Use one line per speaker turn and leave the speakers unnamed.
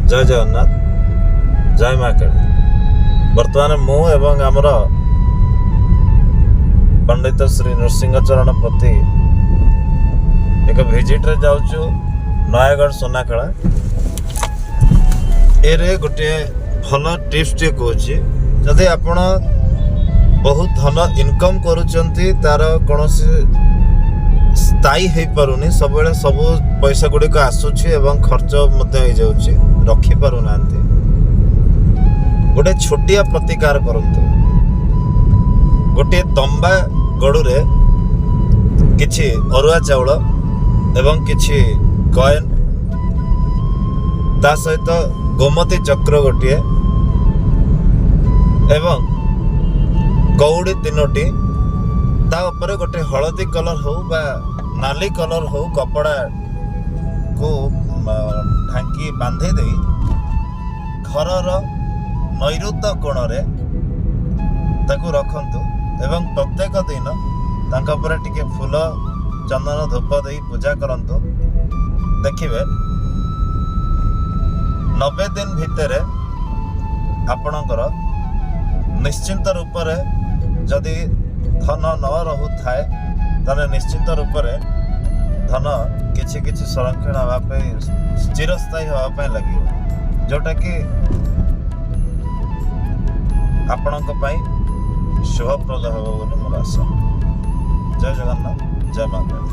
ଜୟ ଜଗନ୍ନାଥ, ଜୟ ମା କାଳୀ। ବର୍ତ୍ତମାନ ମୁଁ ଏବଂ ଆମର ପଣ୍ଡିତ ଶ୍ରୀ ନୃସିଂହ ଚରଣ ପତି ଏକ ଭିଜିଟରେ ଯାଉଛୁ ନୟାଗଡ଼ ସୁନାଖେଳା। ଏରେ ଗୋଟିଏ ଭଲ ଟିପ୍ସଟିଏ କହୁଛି। ଯଦି ଆପଣ ବହୁତ ଧନ ଇନକମ୍ କରୁଛନ୍ତି, ତାର କୌଣସି ସ୍ଥାୟୀ ହେଇପାରୁନି, ସବୁବେଳେ ସବୁ ପଇସା ଗୁଡ଼ିକ ଆସୁଛି ଏବଂ ଖର୍ଚ୍ଚ ମଧ୍ୟ ହେଇଯାଉଛି, ରଖିପାରୁନାହାନ୍ତି, ଗୋଟେ ଛୋଟିଆ ପ୍ରତିକାର କରନ୍ତୁ। ଗୋଟିଏ ତମ୍ବା ଗଡ଼ୁରେ କିଛି ଅରୁଆ ଚାଉଳ ଏବଂ କିଛି କଏନ୍, ତା ସହିତ ଗୋମତୀ ଚକ୍ର ଗୋଟିଏ ଏବଂ କଉଡ଼ି ତିନୋଟି, ତା ଉପରେ ଗୋଟେ ହଳଦୀ କଲର୍ ହଉ ବା ନାଲି କଲର୍ ହଉ କପଡ଼ାକୁ ଢାଙ୍କି ବାନ୍ଧି ଦେଇ ଘରର ନୈଋତ କୋଣରେ ତାକୁ ରଖନ୍ତୁ ଏବଂ ପ୍ରତ୍ୟେକ ଦିନ ତାଙ୍କ ଉପରେ ଟିକେ ଫୁଲ, ଚନ୍ଦନ, ଧୂପ ଦେଇ ପୂଜା କରନ୍ତୁ। ଦେଖିବେ, 90 ଦିନ ଭିତରେ ଆପଣଙ୍କର ନିଶ୍ଚିନ୍ତ ରୂପରେ ଯଦି ଧନ ନ ରହୁଥାଏ, ତାହେଲେ ନିଶ୍ଚିନ୍ତ ରୂପରେ ଧନ କିଛି କିଛି ସଂରକ୍ଷଣ ହେବା ପାଇଁ, ଚିରସ୍ଥାୟୀ ହେବା ପାଇଁ ଲାଗିବ, ଯେଉଁଟାକି ଆପଣଙ୍କ ପାଇଁ ଶୁଭପ୍ରଦ ହେବ ବୋଲି ମୋର ଆଶା। ଜୟ ଜଗନ୍ନାଥ, ଜୟ ମା କାଳୀ।